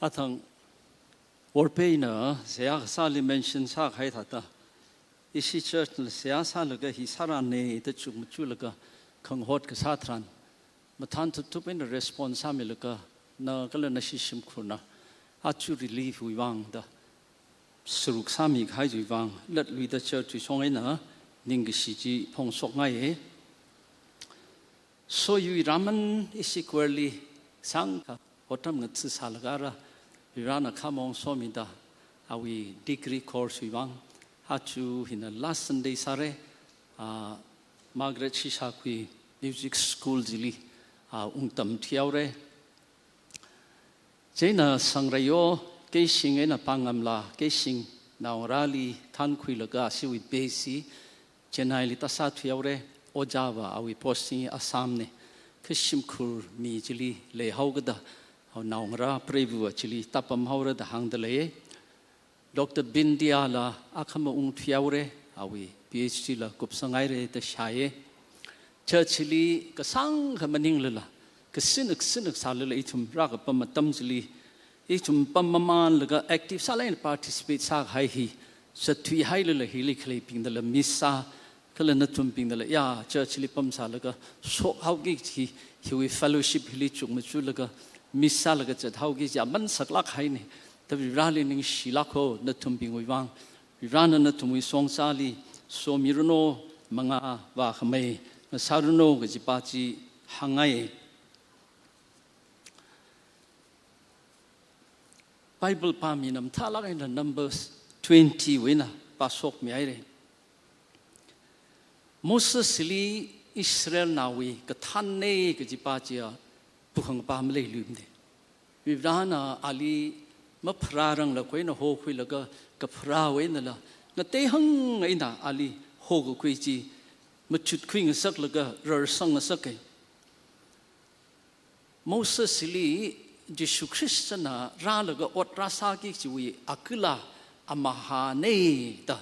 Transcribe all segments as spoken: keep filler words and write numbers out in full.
Athang Worpei na seihā kasāli mention sākahai thāda, ishi church na seihā sālaga hi sārane da chukmajalaga khangahot kasā tharan, mathān tup tup eina response sāmilaga, na kala nashi shimkhurna aja relief wui vang da sāruk sāmikahai chiwui vang, latluida church wui shong eina ningkashi chi phongshokngaiye. Soyui rāman ishi choir li sangkha otram ngatsi sālaga rā, Varena khamong somida, awui degree course wui vang, aja hina last Sunday sāre, ah, Margaret Shisha Khui Music School chili, ah, ungtam thuihaore. Chieina Sangrai yo, Keishing eina Pangam la, Keishing naongarāli thānkhuilaga ashiwui base hi Chennai li tāsā thuihaore, ojāva awui posting Assam ne, kha shimkhur mi chili leihaokida, awui naongarā preiva chili tāpamhaora da hāngda leiye. Doctor Bindia la akhama ung thuihaore, awui P H D la kupsanghaire da shāye. Church li kasāngkha maninglala, kasin kasin kasālala ithum rākapam atam chili, ithum pam mamanlaga active sālāk eina participate sākahai hi, zatthuihailala hili khaleibingnala miss sā, kala nathumbingnala ya church li pamsālaga shokhaoki kaji, hiwui fellowship hili chukmajalaga miss sālaga zathaoki kaji aman saklāk haine. Da Vareli ningshilāko, nathumbingwui vang. Varena nathumwui songsāli somiranu, mangā vākhamei ngasāranu kaji pa chi hāngngai. Bible pāmi na mathālāk eina Numbers twenty wui eina pāshokmihaire. Mosesli Israelnaowui kathānne kaji pa chiya pukhang pa maleiluimane. Varena ali mapharārangla khuina hokhuilaga kapharāwui einala, ngateihang eina ali hokakhui chi machutkhui ngasaklaga rarsang ngasake. Mosesli Jishu Khristana rālaga ot rāsāki kajiwui akhala amahāne da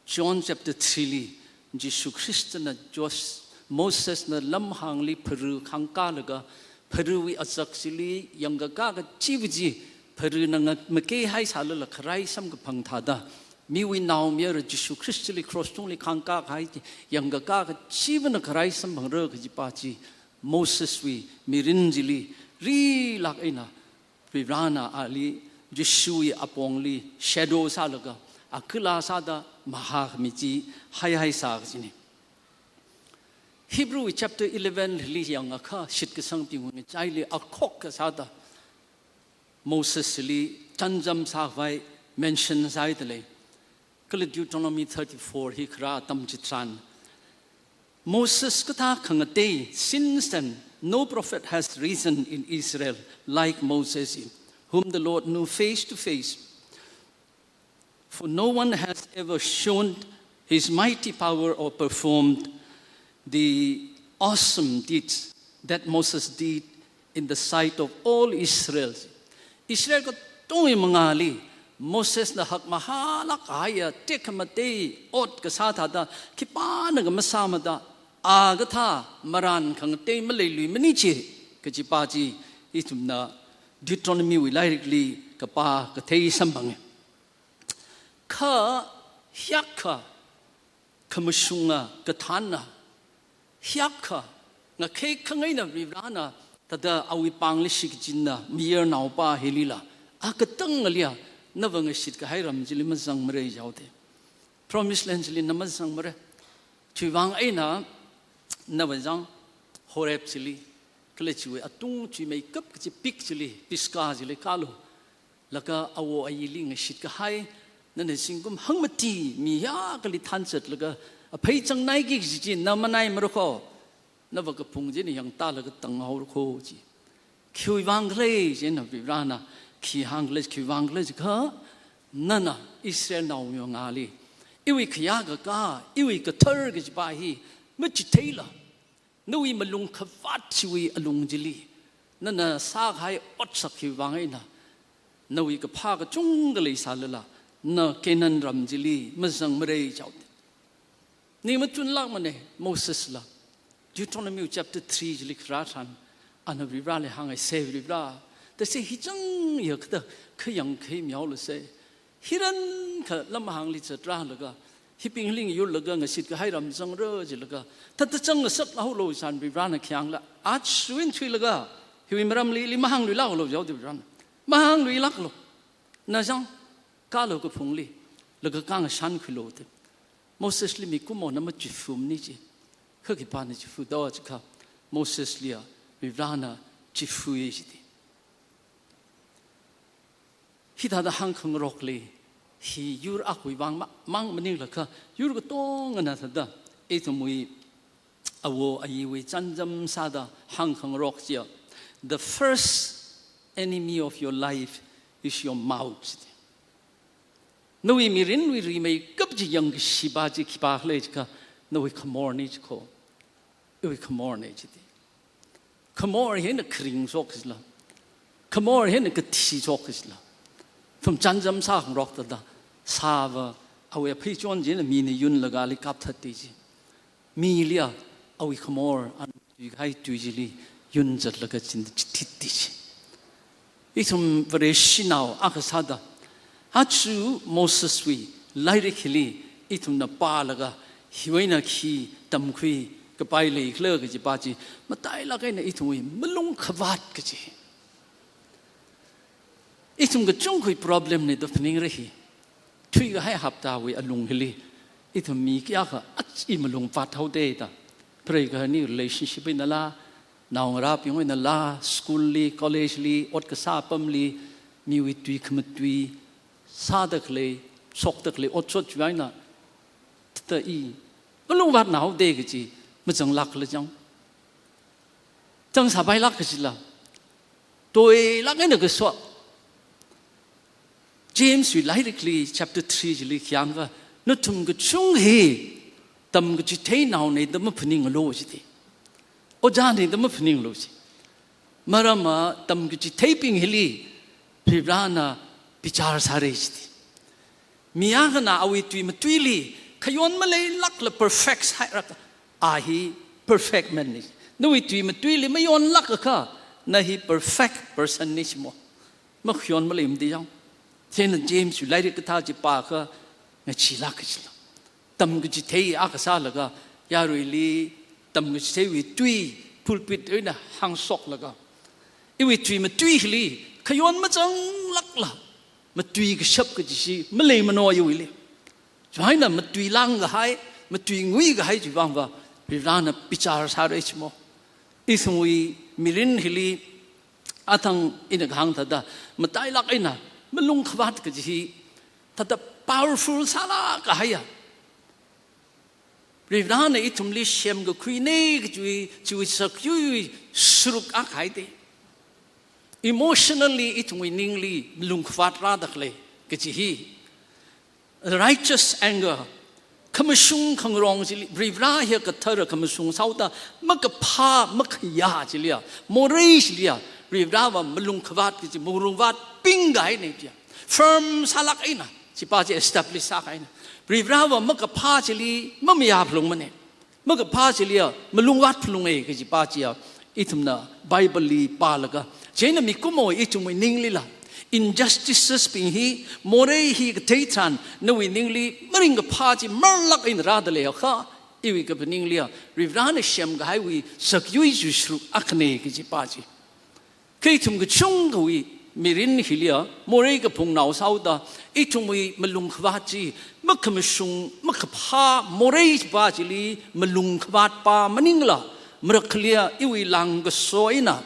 John chapter three li Jishu Khristana Jos-, Mosesna lamhāngli phara khangkālaga, pharawui azak chili yangkakā kachiva chi, pharana nga-, makeihai sālala kharai samkaphang thāda, miwui naomayara Jishu Khristali cross tungli khangkākahai chi, yangkakā kachivana kharai samphangra kaji pa chi, Moseswui mirin chili rilāk eina Varena ali Jishuwui apongli shadow sālaga, akhala sāda mahākhami chi haihaisa kajine. Hebrew chapter eleven li yangakha shitkasangbingwui ngachaili akhok kasāda Mosesli chānjam sākhavai mention sāhaida lei. Kala Deuteronomy thirty-four hi kharā atam chitharan, Moses kathā khangatei, since then, no prophet has risen in Israel like Moses, whom the Lord knew face to face. For no one has ever shown his mighty power or performed the awesome deeds that Moses did in the sight of all Israel. Israel katongwui mangāli Mosesna hakmahālāk kahaiya tekhamatei ot kasā thāda khipānakha masāmada, a kathā marān khangatei maleiluimane chi kaji pa chi ithumna Deuteronomy wui lairikli kapā kathei samphange. Kha hiyākha khamashunga kathānna, hiyākha ngakhei khangaina Varena thāda awui pāngli shikachinna mayarnaopa hilila, a katangaliya nava ngashitkahai ram chili mazangmara jihaode. Promised land chili na mazangmara. Chiwui vang eina nava zang Horeb chili, kala chiwui atung chuimeikap kachi peak chili, Pisgah chili kālu. Laga awo ayili ngashitkahai, nana zingkum hangmati mi hiyākhali thanzatlaga aphei changnaiki kaji chi na manaimarako. Nava kaphung china yangtālaga tanghaorako ji. Khiwui vang khala jina Varena khi hāngkhala, khiwui vang khala jiakha, nana Israelnao mangāli iwui khayākakā, iwui kathar kaji pa hi machitheila, nawui malung khavāt chiwui alung chili nana sākahai otsak hiwui vang eina nawui kaphā kachungkha leisālala, na Canaan ram chili mazangmara jihaode. Ning machunlākmane Mosesla. Deuteronomy chapter three chili kharā tharan, ana Vareli hānga, se Vare, Tase hi chang ya kata khayang khayam yaola se. Hiran kha lamhāngli zatrālaga, hibing ling yurlaga, ngashit kahai ram zangra jilaga, tata chang ngasak haolo san Varivarana khayangla, aja suin thuilaga, hiwui maramli ili mahāngluilāklo jihaoda Varivarana. Mahāngluilāklo. Na zang, kalo kaphungli, laga khangashan khuilo da. Mosesli mikumona machifumni ji. Kha khipāna chifu da jiakha, Mosesliya Varivarana chifui jida. Hithāda hāngkhangarokli, hi yur akhawui vang ma-, mang maningla kha, yur katongana thāda, ithumwui awo ayiwui chānjam sāda hāngkhangarok chiya, "The first enemy of your life is your mouth." Nawui mirinwui rimeikap chi yangkashipa chi khipākhala jiakha, nawui khamorni jiko. Iwui khamorni jida. Khamor hina kharing shok jila. Khamor hina kathi shok jila. Ithum chānjam sākhangarok thāda, sāva, awui aphei chon china mina yunlaga ali kapthatda ji. Miliya, awui khamor, ana tui kahai tui chili yunzatlaga chinda chithitda ji. Ithum Vareshinao akha sāda, aja Moseswui lairik hili ithumna pālaga, hiwui eina khi tamkhui kapai leikhala kajipa chi, matailāk eina ithumwui malungkhavāt kaji. Ithum kachungkhawui problemna da phaningra hi. Thuikahai haptawui alung hili, ithum mi kayākha aja malungvāt haoda da. Preigahani relationship einala, naongarābing einala, school li, college li, ot kasā apamli, miwui tui khamatui, sāda khalei, shokda khalei otshot chiwui eina, tata i malungvātna haoda kaji, mazanglākla chang. Chang sāpailāk kajila. Toilāk eina kaso. Jameswui lairikli chapter three chili khayangakha, nathum kachungkha hi tamkachithei naona da maphaninglu jida. Ojāna da maphaninglu ji. Maramva tamkachitheibing hili Varivarana bichar sāra jida. Mi akhana awui tui matuili khayon maleilākla perfect hairaka, a hi perfect manna. Nawui tui matuili mayonlākakha, na hi perfect personna jimo. Makhayon maleimada yang. Chieina Jameswui lairik kathā chi pākha ngacheelāk kajila. Tamkachithei akha sālaga, yaruili tamkachitheiwui tui pulpit eina hāngshoklaga, iwui tui matui hili khayon mazanglākla, matui kashap kaji chi maleimano iwuili. Chieina matuilāngkahai, matuinguikahai chiwui vangva, Varivarana bichar sāra jimo. Ithumwui mirin hili, athang ina kahāng thāda, matailāk eina malungkhavāt kaji hi, thāda powerful sālākkahaiya. Varivarana ithumli semkakhuina kajiwui, chiwui sakyuiwui sharuk akha haida. Emotionally ithumwui ningli malungkhavāt rāda khalei kaji hi. Righteous anger, khamashung khangarong chili, Varivara hiya kathara khamashung sāhaoda, makaphā makhayā chiliya, morei chiliya, Varivarava malungkhavāt kaji, malungvātbing kahaina chiya. Firm sālāk eina, chipa chi establish sākahaina. Varivarava makaphā chili mamayā phalungmana. Makaphā chiliya, malungvāt phalunga kajipa chiya, ithumna Bible li pālaga. Chieina mikumo ithumwui ninglila, injustices bing hi, morei hi kathei tharan, nawui ningli maringkaphā chi marlāk eina rāda leiakha, iwui kaphaningliya, Varivarana semkahaiwui sakyui chi sharuk akhana kajipa chi. Kha ithum kachungkhawui mirin hiliya, morei kaphungnao sāhaoda, ithumwui malungkhavāt chi, makhamashung, makaphā, morei pa chili malungkhavātpa maningla, marākhaliya iwui lāngkaso eina,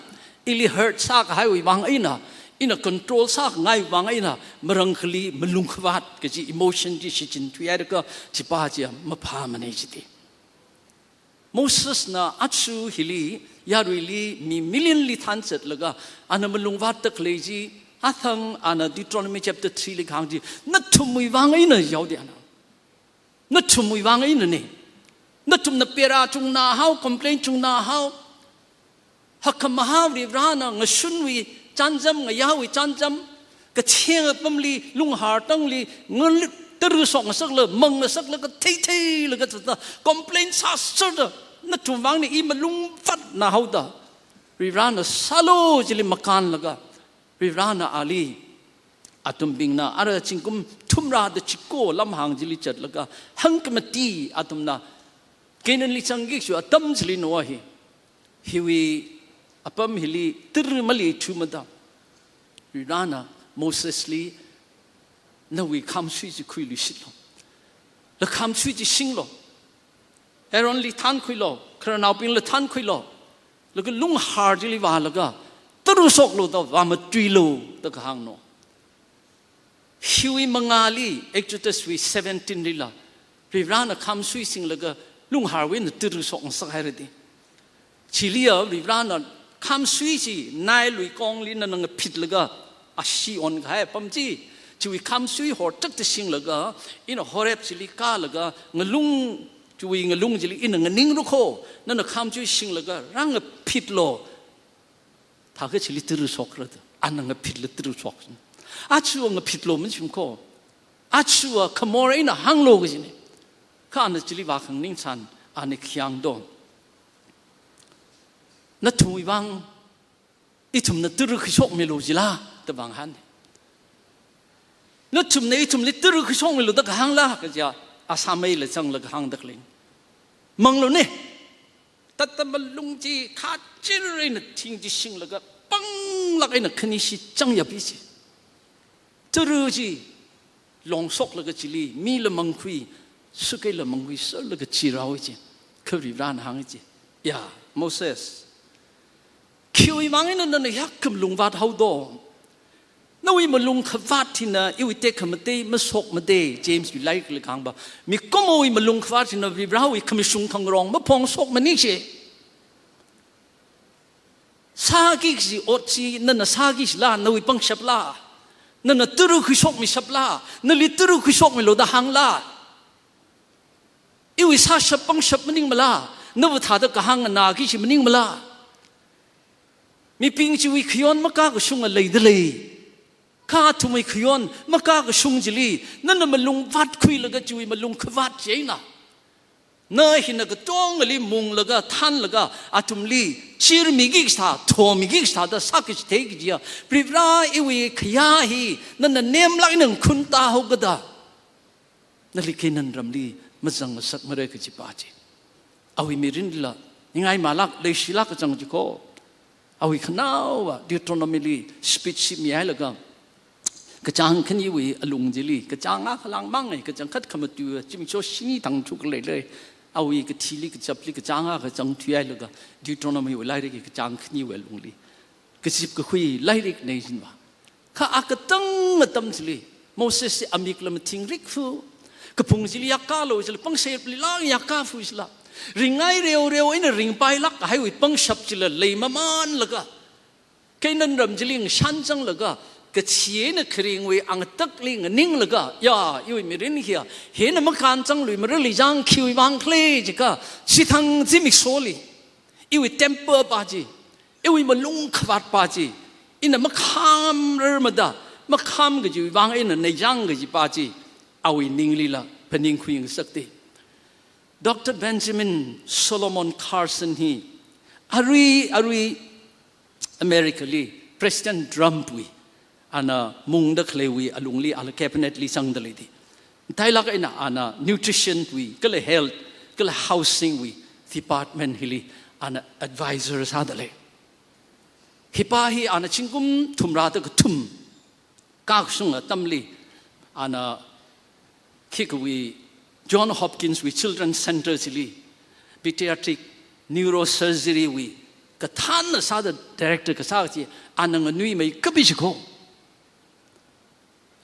ili hurt sākahaiwui vang eina, ina control sākhangai vang eina, marākhali malungkhavāt kaji emotion chi shichinthuihaida kha, chipa chiya maphāmana jida. Mosesna aja hili, yaruili, mi million li thanzatlaga, ana malungvātda khalei chi, athang ana Deuteronomy chapter three li kahāng chi, nathumwui vang eina jihaoda ana. Nathumwui vang einana. Nathumna pera chungna hao, complain chungna hao. Hakkhamahā Varivarana ngashunwui chānjam, ngayāwui chānjam, kacheng apamli, lunghar tangli, ngalit taru shokngasakla, mangngasakla, kathei theilaga thāda, complain sāserda, nathum vangna i malungvātna haoda, Varivarana sālu chili makānlaga, Varivarana ali, atumbingna ara zingkum thumrada chiko lamhāng chili zatlaga, hangkhamati athumna Canaanli zangki kachi atam chili Noah hi, hiwui apam hili tara maleithumada, Varivarana Mosesli, nawui khamsui chi khuiluishitlu. Lakhamsui chi singlu. Aaronli thankhuilu, khararnaobingli thankhuilu. Laga lunghar chili vālaga, tara shoklu da vāmatuilu da kahāngna. Hiwui mangāli, Exodus wui seventeen lila, Varivarana khamsui singlaga, lungharwui eina tara shokngasak haira da. Chiliya Varivarana khamsui chi Nile wui kongli nana ngaphitlaga, ashee onkahai apam chi, chiwui khamsui hortakta singlaga, ina Horeb chili kālaga, ngalung, chiwui ngalung chili ina nganingra kho, nana khamsui singlaga, rāngaphitlu. Thākha chili tara shokra da. Ana ngaphitla tara shok. Aja ngaphitlu machim kho. Aja khamor eina hānglu kajina. Kha ana chili vākhanganing tharan, ana khi hāngdo. Nathumwui vang, ithumna tara khuishokmilu jila, da vānghāna. Nathumna ithumli tara khuishokmilu da kahāngla, kaja, asāmeila zanglaga hāngda khalei. Mangluna. Tatta malung chi khachir eina thing chi shinglaga, panglāk eina khani shi chang yapi chi. Tara chi longshoklaga chili, mila mangkhui, sukeila mangkhui, serlaga chirao chi. Kha Varivarana hānga chi. Ya, Moses. Khiwui vang eina nana hiyākha malung vāthaodo. Nawui malung khavāt hina, iwui tekhamatei mashokmada, James wui lairikli kahāngva. Mikumowui malung khavāt hina, Varivarawui khamashung khangarong maphongshokmana chi. Sāki kaji ot chi, nana sāki kajila, nawui pangshapla. Nana tara khuishokmishapla, nali tara khuishokmilu da hāngla. Iwui sāshap pangshap maningmala, nava thāda kahāng nganāki kaji maningmala. Mibing chiwui khayon makakashunga leida lei. Kha athumwui khayon makakashung chili, nana malung vātkhuilaga chiwui malung khavāt chi eina, na hina katongali munglaga, thanlaga, athumli chirmiki kaji thā, thomiki kaji thāda sāki kaji thei kajiya, Varivara iwui khayā hi, nana nemlāk eina ngakhun tāhaokida, nali Canaan ramli mazangngasakmara kajipa chi. Awui mirinlila, ningai malāk, leishilāk kachang chi kho. Awui khanaowa Deuteronomy li speech chi mihailaga, kachāng khaniwui alung chili, kachāng akha lāngmang e, kachangkhat khamatui, zimiksho shini thang thuk leilei. Awui kathili kachapli kachāng akha zangthuihailaga, Deuteronomy wui lairikli kachāng khaniwui alungli. Kazip kakhui lairikna jinva. Kha akatang atam chili, Moses chi amikla mathingrik fu. Kaphung chili yakkālu chili, pangshapli lāng yakkā fu chila. Ringngai reoreo eina ringpailāk kahaiwui pangshap chila leimamanlaga, Canaan ram chili ngashan zanglaga, kachi eina kharingwui angatakli nganinglaga, ya, iwui mirin hiya, hina makān zangluimara li jang khiwui vang khala jiakha, chithang zimiksholi, iwui temper pa chi, iwui malung khavāt pa chi, ina makhamrarmada, makham kajiwui vang eina neijang kajipa chi, awui ninglila phaningkhui ngasakta. Doctor Benjamin Solomon Carson hi, arui, arui America li President Trump wui, ana mungda khaleiwui alungli ala cabinet li zangda leida. Thāilāk eina ana nutrition wui, kala health, kala housing wui department hili ana advisor sāda lei. Hipa hi ana zingkum thumrada kathum kakashung atamli, ana khikawui John Hopkins wui Children's Center chili, pediatric neurosurgery wui, kathānna sāda director kasā chi, ana nganuimeikap chi kho.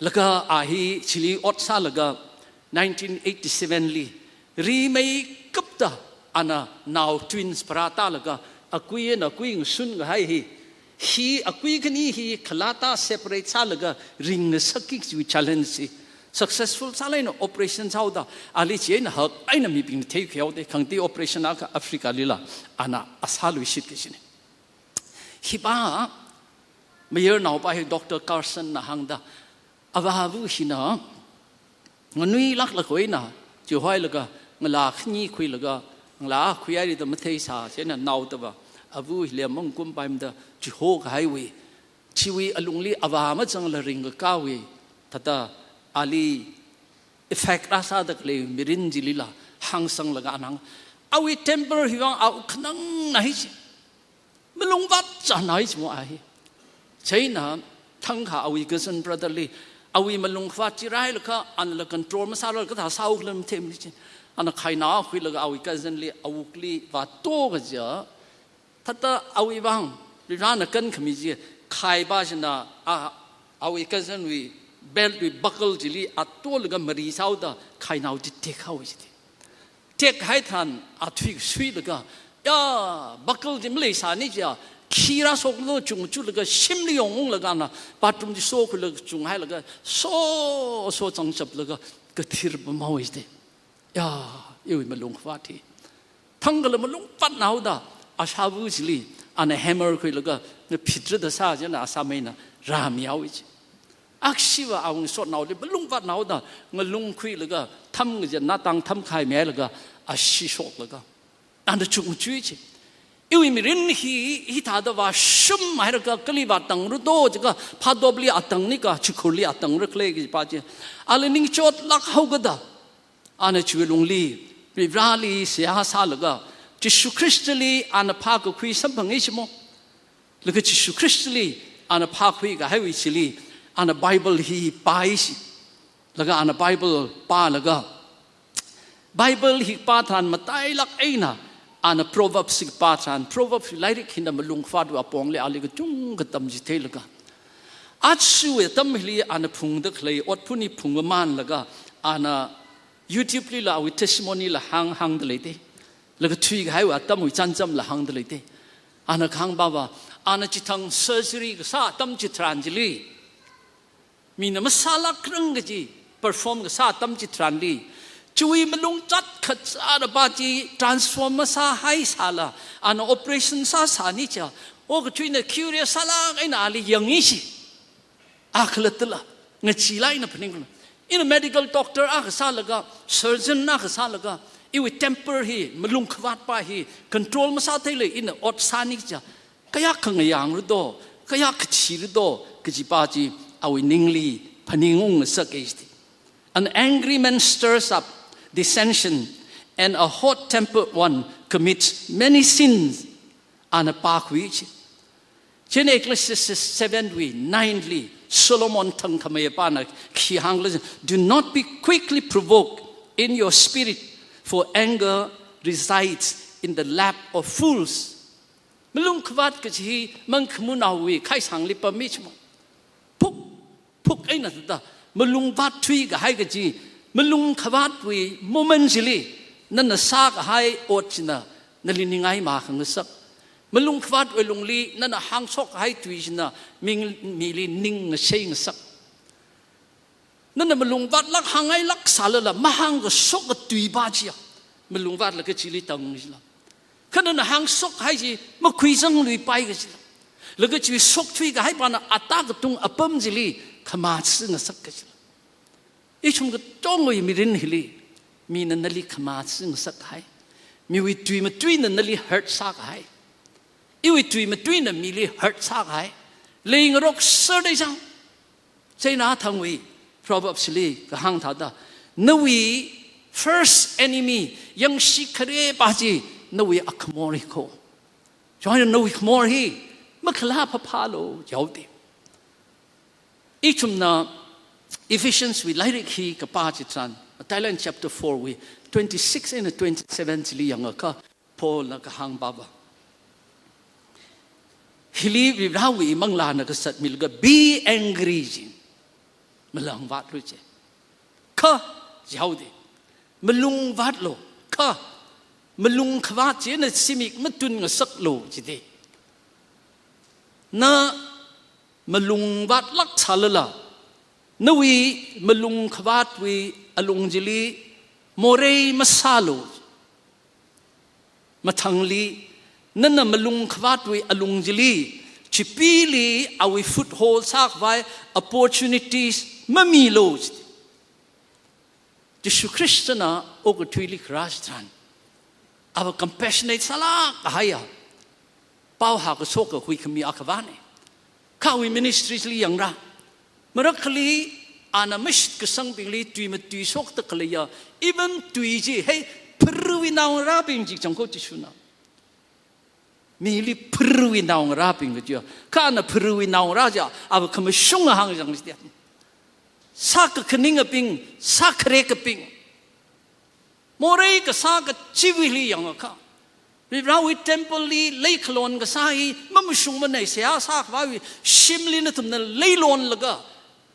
Laga a hi chili ot sālaga nineteen eighty-seven li, rimeikapta ana nao twins pharātālaga, akui eina akui ngashun kahai hi, hi akui khani hi khalata separate sālaga ringngasakki kaji challenge chi successful sālaga operation sāhaoda, ali chieina hak eina mibingna theikhui haoda, khangatei operation akha Africa lila ana asāluishit kajina. Hipa mayarnaopa hi Doctor Carson na hāngda, avāva hina nganuilāklāk eina chihoilaga, ngalā khani khuilaga, ngalā khuihaira da matheisā, chieina naotava, ava hili mangkumpaimada chihokahaiwui chiwui alungli avā mazangla ringkakāwui thāda ali effect rāsāda khalei mirin chilila hāngsanglaga ana hānga, awui temper hi vang awuk khanangna hi chi. Malungvāt chāna hi chi mo a hi. Chieina thangkha awui cousin brother li awui malungvāt chi rāhailaga anala control masālaga thā sāhaokhala mathemli chi. Ana khaina khuilaga awui cousin li awukli vāto kaja. Thāda awui vang, Varivarana kankhami chi, khaipa china, a, awui cousin wui belt wui buckle chili atolaga mari sāhaoda khainao chi tekhaowa chi. Tekhai tharan a thuisuilaga, ya, buckle chi maleisāni chiakha, khi rāshoklu chungchulaga, shimli yongunglaga ana, bathroom chi shokhuilaga chunghailaga, so, so changchaplaga, kathir pamhaowa chi. Ya, iwui malungvāt hi. Thangkhala malungvātna haoda, ashāva chili, ana hammer khuilaga, na phitra da sā chieina asāmeina rāmihaowa chi. Akshiva awui ngasotnaoli malungvātna haoda, ngalung khuilaga, tham kaja natang tham khaimihailaga, ashi shoklaga. Ana chukmachui chi. Iwui mirin hi, hithāda vāshum hailaga kali vātangra do jiakha, phātopli atangni ka, chikhurli atangra khalei kajipa chi. Ali ningchotlāk haokada. Ana chiwui lungli, Varivarali seihā sālaga, Jishu Khristali ana phākakhui samphanga chi mo. Laga Jishu Khristali ana phākhui kahaiwui chili, ana Bible hi pāi chi. Laga ana Bible pālaga, Bible hi pā tharan matailāk eina, ana Proverbs hi pā tharan, Proverbs lairik hina malungvātwui apongli ali kachungkha tamchitheilaga. Aja atam hili ana phungda khalei otphun hi phungmamānlaga, ana YouTube lila awui testimony la hāng hāngda lei te. Laga thuikahaiwui atamwui chānjamla hāngda lei te. Ana kahāngpava, ana chithang surgery kasā atam chitharan chili, mina masālākrang kaji perform kasā atam chitharanli, chiwui malungzat kachātapa chi transform masāhaisāla, ana operation sāsāni chiakha, okathuina curious sālāk eina ali yangi chi. A khalattala, ngacheela ina phaningkhala. Ina medical doctor akha sālaga, surgeon akha sālaga, iwui temper hi, malungkhavātpa hi, control masātheilei ina ot sāni chiakha, kayākha ngayangra do, kayākha thira do, kajipa chi awui ningli phaningung ngasaka chi. An angry man stirs up dissension, and a hot-tempered one commits many sins. Ana pākhui chi. Chieina Ecclesiastes seven wui nine li Solomon thangkhameipana khi hāngkhala, "Do not be quickly provoked in your spirit, for anger resides in the lap of fools." Malungkhavāt kaji hi mangkhamānaowui khaisangli pammi chi mo. Phuk, phuk eina thāda, malungvāt thuikahai kaji, malungkhavātwui moment chili, nana sākahai ot china, nali ningai makhangasak. Malungkhavātwui lungli, nana hāngshok kahai tui china, ming, mili ning ngashei ngasak. Nana malungvātlāk hāngngailāk sālala, mahāngkashoka tuipa chiya, malungvātlaga chili tang chila. Kha nana hāngshok kahai chi, makhuizangluipai kachila. Laga chi shokthuikahaipana ata katung apam chili, khamaching ngasak kachila. Ithum katongawui mirin hili, mina nali khamaching ngasakhai. Miwui tui matuina nali hurt sākahai. Iwui tui matuina mili hurt sākahai. Leingarok sāda chang. Chieina thangwui Proverbs li kahāng thāda, nawui first enemy, yangshi kharepa chi, nawui akhamor hi kho. Chieina nawui khamor hi, makhalā phaphālu, jihaoda. Ithumna Ephesians wui lairik hi kapā chitharan, Thailand chapter four wui twenty-six eina twenty-seven chili yangakha, Paulna kahāngpava. Hili Varivarawui manglāna kasat milaga be angry ji. Malungvātlu ji. Kha, jihaoda. Malungvātlu. Kha, malungkhavāt china zimik matun ngasaklu jida. Na malungvātlāk sālala, nawui malungkhavātwui alung chili morei masālu. Mathangli, nana malungkhavātwui alung chili, chipili awui foothold sākhavai opportunities mamilu. Jishu Khristana okathuili kharā chitharan, ava compassionate sālāk kahaiya, pao hākashoka huikhami akhavāna. Kha awui ministries li yangra. Marakhali ana mashitkasangbingli tui matuishokda khaleiya. Even tui chi, hey, pharawui naongarābing chi chang ko Jishuna. Mili pharawui naongarābing kajiya. Kha ana pharawui naongarā chiya, ava khamashunga hāngchang chiya. Sākakhaningabing, sākharekabing. Morei kasā kachiwuili yangakha, Varivarāwui temple li leikhalon kasā hi mamashungmanei, seihā sākhavaiwui shimli nathumna leilonlaga,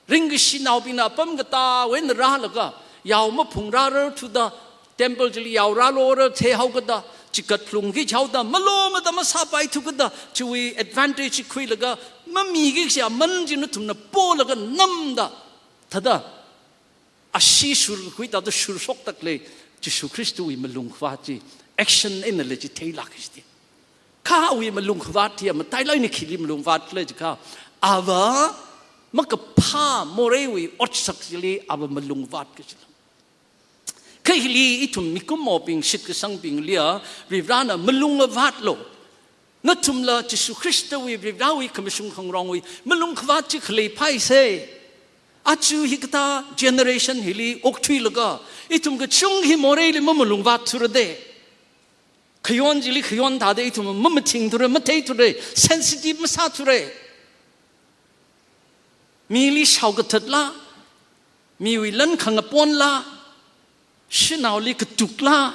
ringkashinaobingna apam katāwui eina rālaga, yao maphungrārar thuda, temple chili yao rālorar theihaokada, chikat lungki chaoda, malomada masāpai thukada, chiwui advantage khuilaga, mamiki kachi aman chi nathumna polaga namda, thāda ashee shurkakhui thāda shurshokda khalei Jishu Khristawui malungkhavāt chi action einala chitheilāk kaji. Kha awui malungkhavāt hiya matailāk eina khili malungvātkhala jiakha, ava makaphā moreiwui otsak chili ava malungvāt kajila. Kha hili ithum mikumobing, shitkasangbingliya Varivarāna malungvātlu. Nathumla Jishu Khristawui, Varivarāwui khamashung khangarongwui malungkhavāt chi khaleiphāise. Aja hikathā generation hili okthuilaga, ithum kachungkha hi moreili mamalungvātthura de. Khayon chili khayon thāda ithum mamathingthura, matheithura, sensitive masāthura. Mili shaokathatla, miwui lan khangaponla, shanaoli katukla,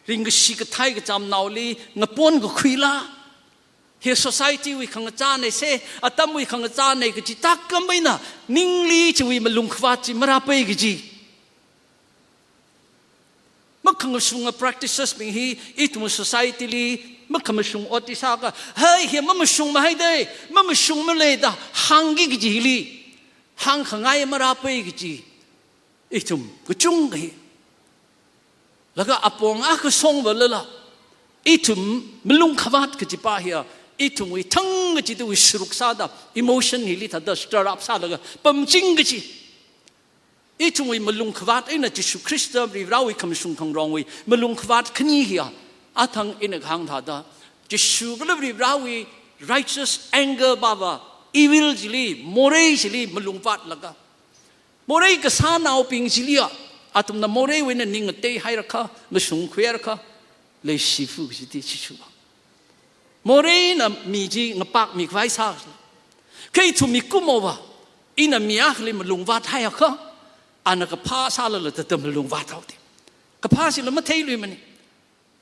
ringkashi kathei kachamnaoli ngapon kakhuila, hi society wui khangachānei se, atamwui khangachānei kaji tākam eina ningli chiwui malungkhavāt chi marāpai kaji. Makhamashunga practices bing hi ithum society li makhamashung ot sāakha, hai, hi mamashung mahaide, mamashung maleida hāngki kaji hili, hāngkhangai marāpai kaji. Ithum kachungkha hi. Laga apong akha songvalala, ithum malungkhavāt kajipā hiya, ithumwui thang kachidawui sharuk sāda, emotion hili thāda stir up sālaga pamching kaji. Ithumwui malungkhavāt eina Jishu Khrista Varivarāwui khamashung khangarongwui malungkhavāt khani hiya, athang ina kahāng thāda, Jishu kala Varivarāwui righteous anger pava, evil chili, morei chili malungvātlaga, morei kasānaobing chiliya, athumna moreiwui eina ning ngatei hairakha, mashungkhui hairakha, leishifu kajiti Jishuva. Moreina mi chi ngapakmi khavai sā. Kha ithum mikumova, ina mi akhali malungvāt haiakha, ana kaphā sālala thāda malungvāt haode. Kaphā chila matheiluimane.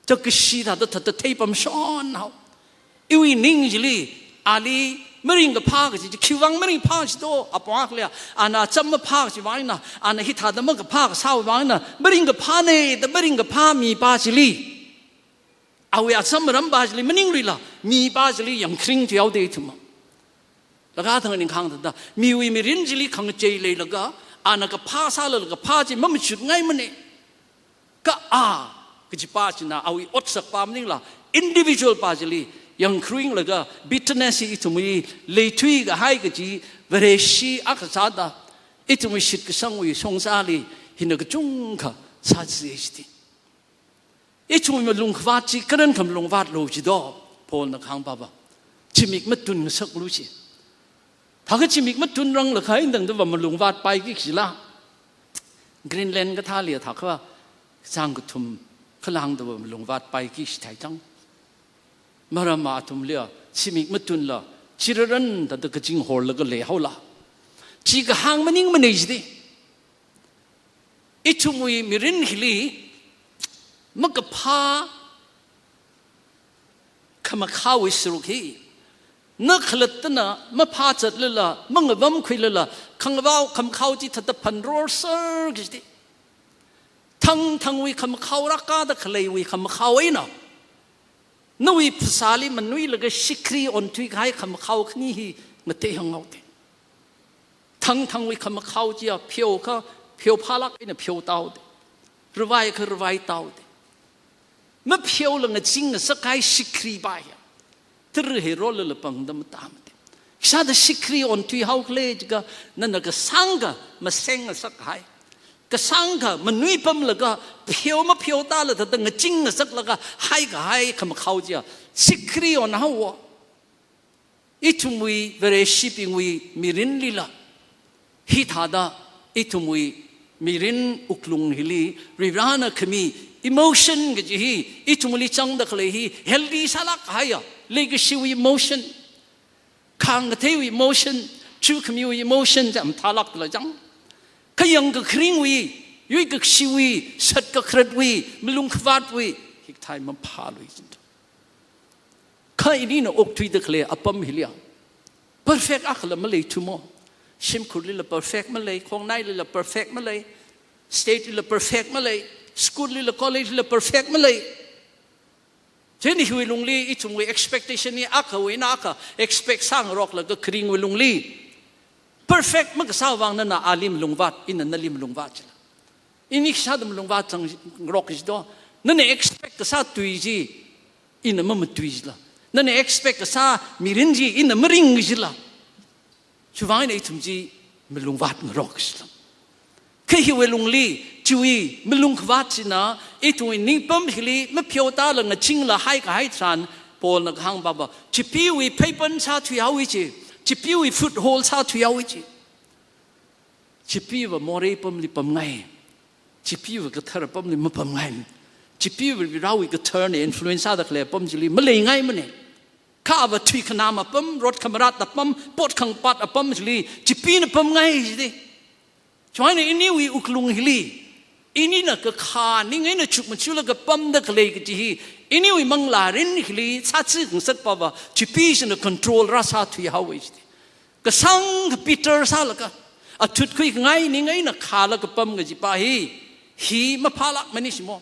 Thāda kashi thāda thāda theipamshon hao. Iwui ning chili, ali maringkaphā kaji chi, khiwuivang maringphā kaji do, apong akhaliya, ana cham maphā kaji vang eina, ana hithāda makaphā kasā vang eina, maringkaphāne da maringkaphā mipā chili, awui acham maram pā chili maningluila, mipā chili yangkharing thuihaode ithum. Laga thang ning kahāng thāda, miwui mirin chili khangachei leilaga, ana kaphā sālala kaphā chi mamachutngaimane. Kha a kajipā china awui otsak pā maningla, individual pā chili yangkharinglaga, bitterness hi ithumwui leithui kahai kaji Vareshi akha sāda, ithumwui shitkasangwui shongzali hina kachungkha sāzai chiti. Ithumwui malungkhavāt chi karan khamalungvātlu jido, Paulna kahāng pava. Zimik matun ngasaklu ji. Thākha zimik matunranglakha eina tangda va malungvātpaiki kajila. Greenland kathāliya thākha, zang kathum khalāngda va malungvātpaiki kaji theichang. Maramva athumliya, zimik matunla, chiraran thāda kazing horlaga leihaola. Chi kahāng maningmane jide. Ithumwui mirin hili, makaphā khamakhaowui sharuk hi, na khalattana maphāzatlala, mangavamkhuilala, khangavao khamakhao chi thāda phanrorser kajite. Thangthangwui khamakhao rākada khaleiwui khamakhao eina, nawui phasāli manuilaga shikri onthui kahai khamakhao khani hi ngateihānghaode. Thangthangwui khamakhao chiya pheokha, pheophālāk eina pheotāhaode. Ravaikha ravaitāhaode. Mapheola ngazing ngasak kahai shikri pā hiya, tara heirolala pangda matāmade. Khisāda shikri onthuihaokhala jiakha, nana kasāngkha maseng ngasak kahai, kasāngkha manuipamlaga, pheo mapheotāla thāda ngazing ngasaklaga haikahai khamakhao chiya shikri onhaowa. Ithumwui Vareshibingwui mirinlila, hithāda ithumwui mirin wuklung hili Varivarana khami emotion kaji hi, ithumli changda khalei hi healthy sālāk kahaiya, leikashiwui emotion, khāngkatheiwui emotion, chukhamiwui emotion chi mathālākla chang. Kha yangkakharingwui, yuikakashiwui, sat kakharatwui, malung khavātwui, hikathā maphālui jin. Kha inina okthuida khalei apam hiliya, perfect akhala maleithumo. Shimkhurlila perfect malei, khongnailila perfect malei, state lila perfect malei, school lila, college lila perfect malei. Chieina hiwui lungli ithumwui expectation hi akhawui eina akha expect sāngaroklaga kharingwui lungli perfect makasā vang nana ali malungvāt, ina nali malungvāt jila. Ini khisāda malungvāt zangrok jido? Nana expect kasā tui chi ina mamatui jila. Nana expect kasā mirin chi ina maring jila. Chiwui vang eina ithum chi malungvāt ngarok jila. Kha hiwui lungli, chiwui malung khavāt china, ithumwui ningpam hili mapheotāla ngachingla haikahai tharan, Paulna kahāng papa, chipeewui pheipan sāthuihaowa ji, chipeewui foothold sāthuihaowa ji. Chipeeva morei apamli pamngai. Chipeeva kathar apamli mapamngai. Chipeeva Varivarawui katharna influence sāda khalei apam chili maleingaimana. Kha ava thuikhanam apam, rot khamarat apam, pot khangpat apam chili chipeena pamngai jide. Chiwui eina iniwui wuklung hili, inina kakhā ning eina chukmajalaga pamda khalei kaji hi, iniwui manglā mirin hili sāchi khangasak papa, chipee china control rāsāthuihaowa jide. Kasāngkha bitter sālaga, athutkhui kangai ning eina khālaga pam kajipa hi, hi maphālākmana jimo.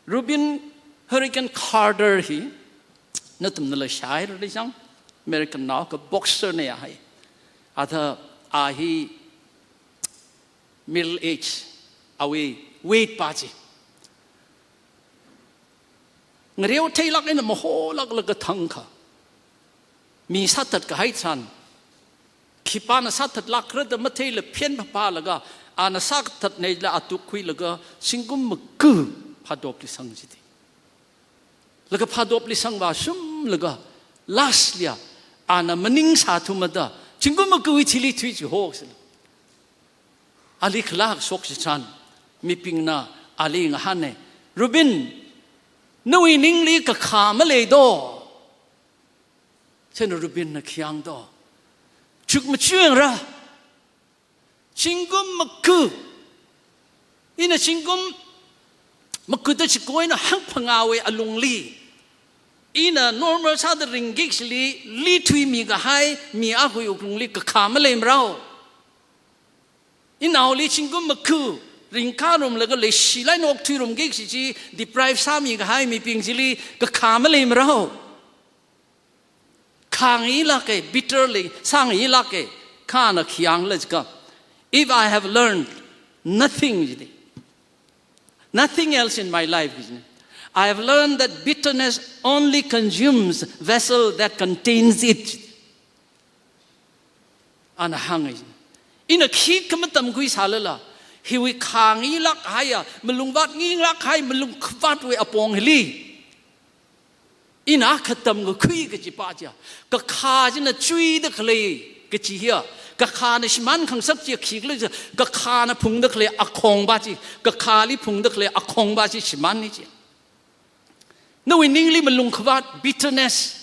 Rubin Hurricane Carter hi, nathumnala shāhaira chang, American nao akha boxer na ya hai. Athā a hi middle age, awui weight pa chi ngareo theilāk eina maholāklaga thangkha, mi sāthat kahai tharan, khipāna sāthatlākra da matheila phen phapālaga, ana sāthatneila atuk khuilaga, zingkum maga phādopli sang jide. Laga phādopli sangvāshunglaga, last liya, ana maning sāthumada, zingkum magawui thili thuichihoksila. Ali khalā shok chitharan, mibingna ali ngahāna, "Rubin, nawui ningli kakhā maleido?" Chieina Rubinna khi hāngdo? "Chukmaja yangra. Zingkum maga. Ina zingkum magada chiko eina hangphangāwui alungli, ina normal sāda ringki kachili, li thuimi kahai mi akhawui wuklungli kakhā maleimarao. Inaoli zingkum maga ringkharumlaga leishilāk eina okthuirumki kachi chi deprive sāmi kahai mibing chili kakhā maleimarao. Khāngailāka, bitter lei, sāngailāka." Kha ana khi hāngla jiakha, "If I have learned nothing," jide, "nothing else in my life," jine, "I have learned that bitterness only consumes vessel that contains it." Ana hānga. Ina khikha matamkhui sālala, hiwui khāngailāk haiya, malungvātngailāk hai, malung khavātwui apong hili, ina khatam kakhui kajipa chiya, kakhā china chuida khalei kaji hiya, kakhāna shimān khangasak chiya khikhala chiya, kakhāna phungda khalei akhongpa chi, kakhāli phungda khalei akhongpa chi shimānna chiya. Nawui ningli malung khavāt, bitterness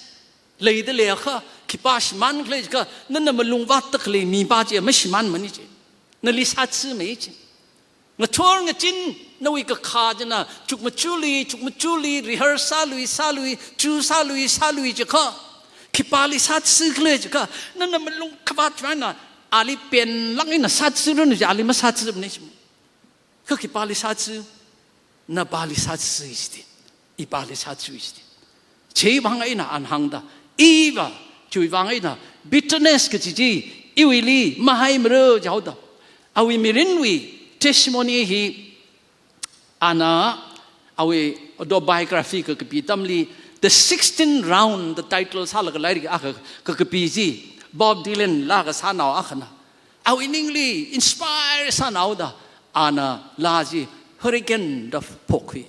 leida leiakha, khipā shimānkhala jiakha, nana malung vātda khalei mipa chiya mashimānmana chi. Nali sāchimei chi. Ngathor ngachin nawui kakhā china chukmajali, chukmajali, rehearse sālui, sālui, chu sālui, sālui jiakha, khipāli sāchikhala jiakha, nana malung khavāt china ali penlāk eina sāchiranu chi, ali masāchimana chi. Kha khipāli sāchi? Napāli sāchi jide. Ipāli sāchi jide. Chiwui vang eina ana hāngda, iva, chiwui vang eina bitterness kachi chi iwuili mahaimara jihaoda. Awui mirinwui testimony hi ana awui autobiography kakapi atamli, The Sixteenth Round da title sālaga lairik akha kakapi chi, Bob Dylan laa kasānao akhana. Awui ningli inspire sānaoda, ana laa chi Hurricane da phokhui.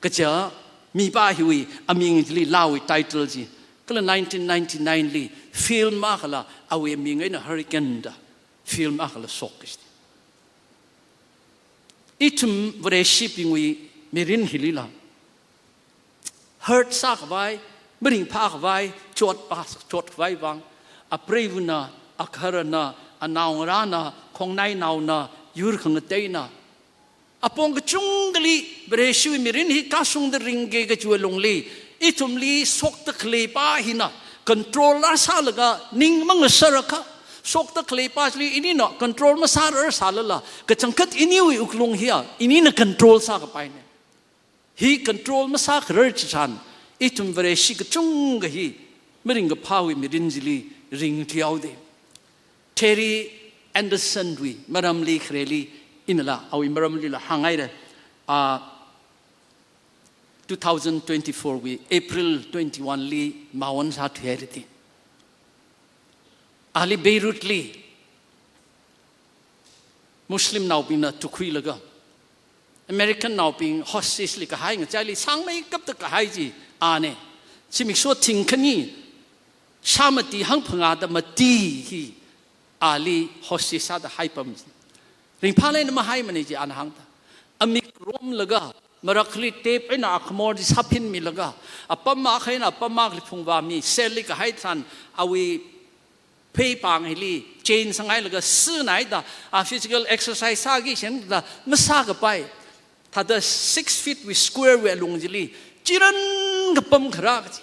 Kaja mipa hiwui aming chili laawui title chi Kala nineteen ninety-nine li film akhala awui ming eina Hurricane da film akhala shok kaji. Ithum Vareshibingwui mirin hilila hurt sākhavai, maringphākhavai, chotpa, chotkhavai vang, apreivana, agharana, anaongarāna, khongnainaona, yur khangateina, apong kachungkhali Vareshiwui mirin hi kashungda ringki kajiwui lungli, ithumli shokda khaleipa hina control rāsālaga ning mangasārakha, shokda khaleipa chili inina control masārar sālala, kachangkhat iniwui wuklung hiya inina control sākapaina. Hi control masākharar chitharan, ithum Vareshi kachungkha hi maringkaphāwui mirin chili ringthuihaoda. Terry Anderson wui maramli khareli inala, awui maramlila hānghaira. Ah, two thousand twenty-four wui April twenty-one li mawan sāthuihaira ti. Ali Beirut li Muslim naobingna tukhuilaga, American naobing hostage li kahai ngachaili sangmeikapta kahai chi ana. Zimiksho thingkhani shā mati hangphangāda mati hi ali hostage sāda haipam. Ringphālāk eina mahaimana chi ana hāngda. Amik romlaga, marakhali tape eina akhamor chi sāphinmilaga, apam akha eina apam akhali phungvāmi, cell li kahai tharan awui pheipāng hili chain sanghailaga sinaida, a physical exercise sāki shengda masākapai. Thāda six feet wui square wui alung chili chiran kapam kharā kaji.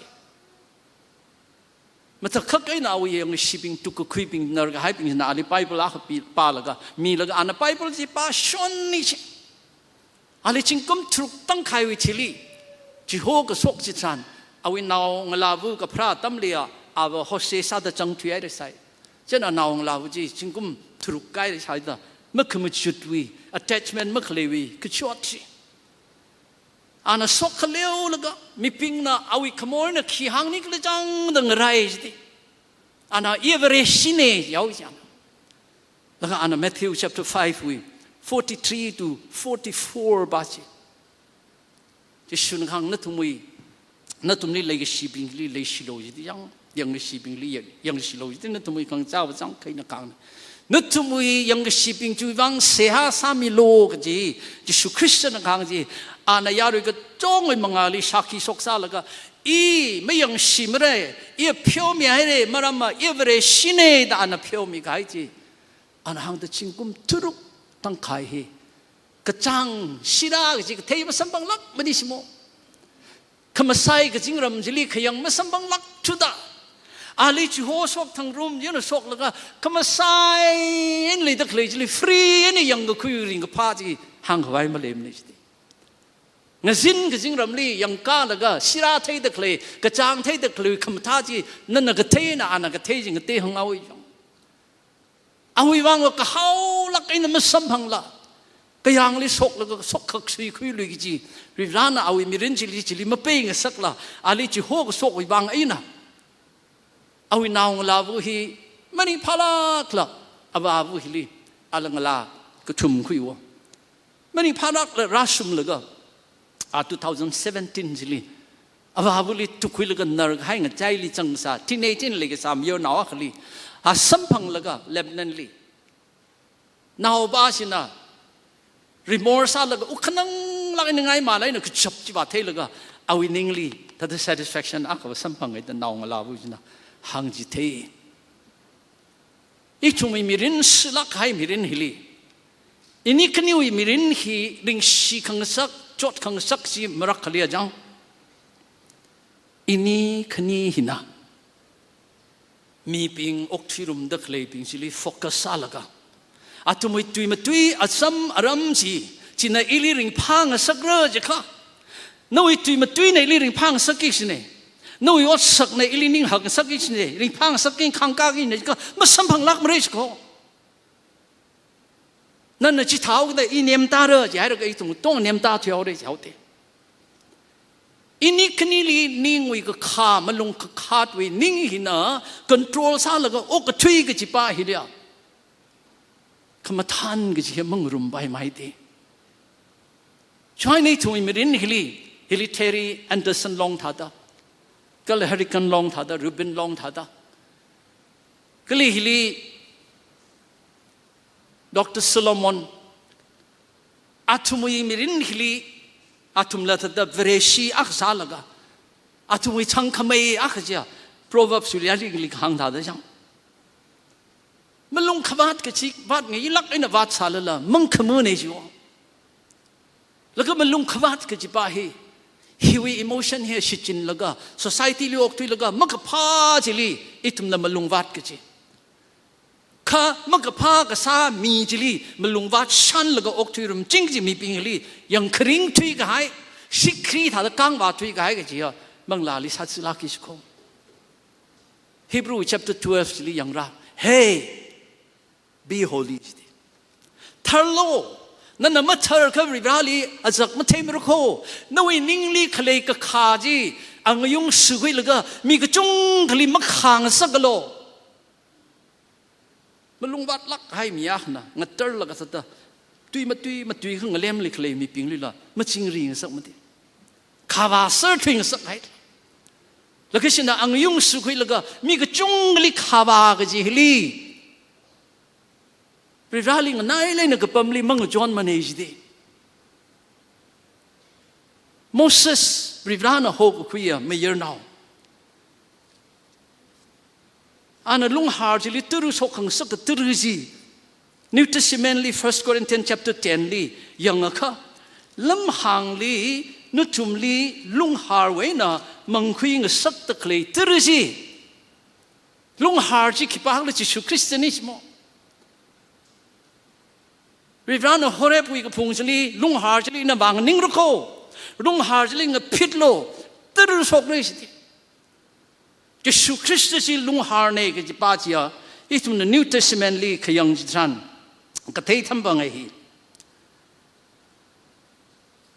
Matakhak eina awui yangkashibing, tukkakhuibing, narkahaibing hina ali Bible akha pi-, pālaga, milaga ana Bible chi pāshonna chi. Ali zingkum tharuk tangkhaiwui thili, chiho kashok chitharan, awui naongalāva kapharā atamliya, ava hostage sāda zangthuihaira sai. Chieina naongalāva chi zingkum tharuk kahaira saida, makhamachutwui, attachment makhaleiwui kachot chi. Ana shok khaleolaga, mibingna awui khamorna khi hāngnikhala chang da ngarai jiti. Ana iya Vareshina yao chang. Laga ana Matthew chapter five wui forty-three to forty-four ba chi. Jishuna kahāng nathumwui, nathumli leikashibingli leishilu jiti yang, yangkashibingli yang, yangshilu jiti nathumwui khangachāva chang kaina kahāngna. Nathumwui yangkashibing chiwui vang seihā sāmilu kaji, Jishu Khristana kahāng chi, ana yarui kachungwui mangāli shākhi shoksālaga, I mayangshimarai, I pheomihaira, maramva I Vareshina da ana pheomikahai chi. Ana hāngda zingkum tharuk tangkhai hi kachāng sirā kaji kathei masamphanglākmana shimo. Khamasai kazingram chili khayang masamphanglākthuda, ali chiho shokthang room china shoklaga, khamasai eina leida khalei chili free eina yangkakhui ringkaphā chi hāngkhavai maleimana jiti. Ngazin kazingramli yangkālaga sirā theida khalei, kachāng theida khalei khamathā chi, nana kathei eina ana kathei chi ngatei hānghaowa jong. Awui vangva kahaolāk eina masamphangla, kayāngli shoklaga shokkhaksui khuilui kaji, Varivarana awui mirin chili, chili mapeingasakla, ali chiho kashokwui vang eina, awui naongalāva hi maringphālākla, avāva hili, ala ngalā kathum khuiwa. Maringphālākla rāshunglaga, a two thousand seventeen chili, avāvali tukkhuilaga narkahai ngachaili zangsā, teenage eina leikasā mayarnao akhali, a samphanglaga Lebanon li. Naopa china, remorse sālaga, wuk khananglāk eina ngaimala eina kachap chi vātheilaga, awui ningli, thāda satisfaction akhava samphanga da naongalāva china hāngchithei. Ithumwui mirin silāk kahai mirin hili, ini khaniwui mirin hi ringshi khangasak, chot khangasak chi marakkhali ajang. Ini khani hina mibing okthuirumda khaleibing chili focus sālaga, athumwui tuimatui acham aram chi, china ili ringphāngasakra jiakha, nawui tuimatuina ili ringphāngasakki kajina. Nawui otsakna ili ninghakngasakki kajina, ringphāngasakki, khangkāki kajina jiakha, masamphanglākmara jiko. Nana chithāhaoda I nemtāra jihaira, ithum tong nemtāthuihaora jihaoda. Ini khanili ningwui kakhā, malung kakhatwui ning hina control sālaga okkathui kajipa hiliya, khamathān kaji hi mangarumpai maida. Chieina ithumwui mirin hili, hili Terry Anderson long thāda, Kala hurricane long thāda, Rubin long thāda. Kali hili Doctor Solomon, athumwui mirin hili, athumla thāda Vareshi akha sālaga, athumwui changkhamei akha chiya, Proverbs wui lairik li kahāng thāda chang. Malungkhavāt kachi vātngailāk eina vātsālala, mangkhamāna jiwo. Laga malungkhavāt kachipa hi, hiwui emotion hi shichinlaga, society li okthuilaga, makaphā chili, ithumla malungvāt kachi. Kha makaphā kasā mi chili, malungvāt shānlaga okthuirum ching chi mibingli, yangkharing thuikahai, shikri thāda kangvā thuikahai kachiya, manglāli sātsilāki shiko. Hebrew chapter twelve chili yangra. Hey, be holy, jide. Tharlo, nana matharkha Varivarāli azak matheimara kho, nawui ningli khalei kakhā chi, angayung sukhuilaga, mi kachungkhali makhāngasaklu. Malungvātlāk kahai mi akhana, ngatarlaga sāda, tui matui, matui khangalemli khalei mibinglila, machingri ngasakmade. Khavā sārthui ngasakhai. Laga shina angayung sukhuilaga, mi kachungkhali khavā kaji hili, Varivarāli nganailāk eina kapamli mangachonmana jide. Moses, Varivarāna hokakhuiya mayarnao. Ana lunghār chili tara shokngasaka tara chi. New Testament li First Corinthians chapter ten li yangakha, lamhāngli, nathumli, lunghārwui eina mangkhuingasakta khalei tara chi. Lunghār chi khipākhala Jishu Khristana jimo. Varivarāna Horeb wui kaphung chili, lunghār chili navā nganingra kho, lunghār chili ngaphitlu, tara shokra jide. Jishu Khrista chi lunghārna kajipa chiya, ithumna New Testament li khayang chitharan, kathei thampa ngai hi.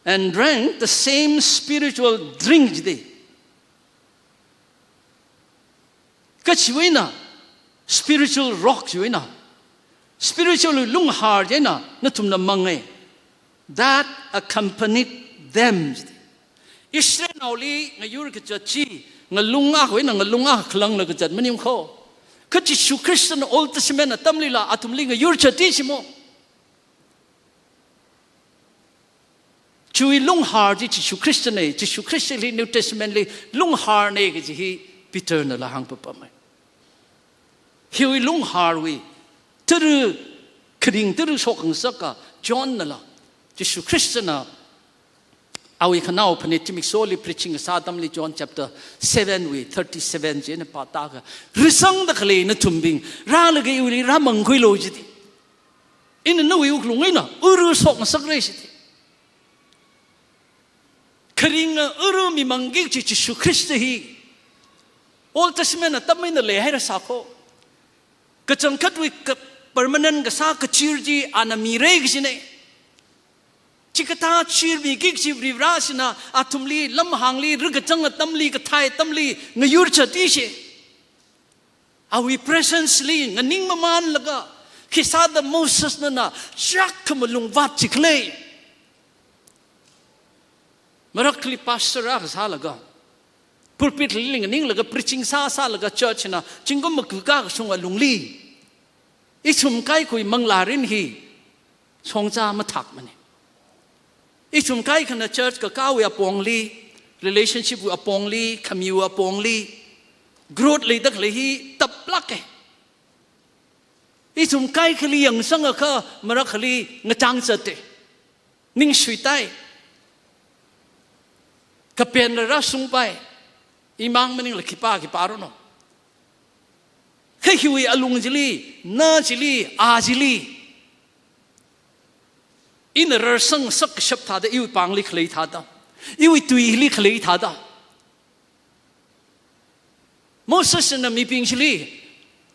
And drank the same spiritual drink jide. Kachiwui eina, spiritual rock chiwui eina, spiritual lunghār chieina, nathumna manga. That accompanied them. Israelnaoli ngayur kazat chi, ngalung akhawui eina ngalung akha khalangla kazat maning kho. Kha Jishu Khristana Old Testament atamlila, athumli ngayur zat chi jimo. Chiwui lunghār chi Jishu Khristana, Jishu Khristali New Testament li lunghārna kaji hi Peter nala hāngpapama. Hiwui lunghārwui, tara, kharing tara shokngasaka John nala, Jishu Khristana, awui khanao phanit zimiksholi preaching kasā atamli John chapter seven wui thirty-seven chieina pātākha, rāsangda khalei nathumbing, rālaga iwuili rāmangkhuilu jide. Ina nawui wuklung eina uru shokngasakra jide. Kharinga uru mimangki kaji Jishu Khrista hi Old Testament atam eina leihaira sākho. Kachangkhatwui ka-, permanent kasā kachir chi ana mira kajina. Chikathā chir miki kaji Varivarā china athumli lamhāngli, rikachang atamli, kathai atamli ngayur zat chi. Awui presence li nganingmamānlaga, khisāda Moses nana chak khamalung vāt chikhala. Marakhali pastor akha sālaga, pulpit li nganinglaga preaching sāsālaga church na zingkum maku kakashunga lungli, ithum kaikhawui manglārin hi shongza mathakmana. Ithum kaikhana church kakāwui apongli, relationship wui apongli, khamiwui apongli, growth leida khalei hi taplāka. Ithum kaikhali yangsangakha marakhali ngatang zatta. Ningshuitai. Kapenla rāshungpai. Imang maningla khipā khipā ranu. Kha hiwui alung chili, na chili, a chili, ina rarsangsakshap thāda, iwui pāngli khalei thāda, iwui tuili khalei thāda. Mosesna mibing chili,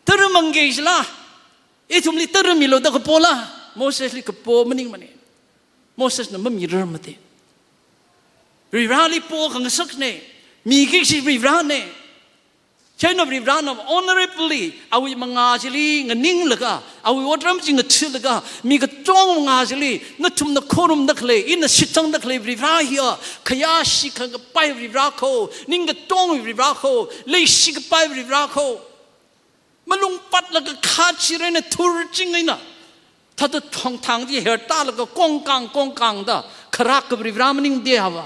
tara mangki jila, ithumli tara milu da kapola, Mosesli kapo maningmana. Mosesna mamirarmada. Varivarāli pokhangasakna, miki kaji Varivarāna. Chieina Varivarana honorably, awui mangā chili nganinglaga, awui otram chi ngathālaga, mi katonga mangā chili, nathumna khorumda khalei, ina shitsangda khalei Varivara hiya, khayāshi khangapai Varivara kho, ning katonga Varivara kho, leishi kapai Varivara kho. Malung patlaga khachi reina thurching eina, thāda thongthang chi hertālaga kongkang kongkang da, kharak ka Varivara maningde hava.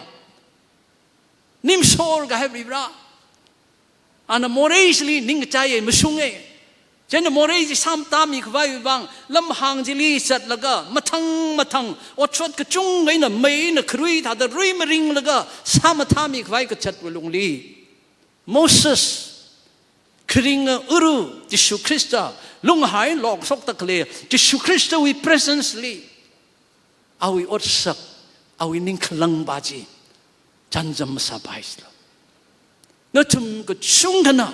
Nimshor kahai Varivara. Ana morei chili ningkachai mashunge. Chieina morei chi sāmatāmi khavai vang, lamhāng chili zatlaga, mathang mathang, otshot kachunga eina, mei eina kharui thāda rui maringlaga, sāmatāmi khavai kazatwui lungli, Moses, kharinga uru, Jishu Khrista, lunghai lokshokda khalei, Jishu Khristawui presence li, awui otsak, awui ningkhalang pa chi, chānjam masāpaisālu. Nathum kachungkhana,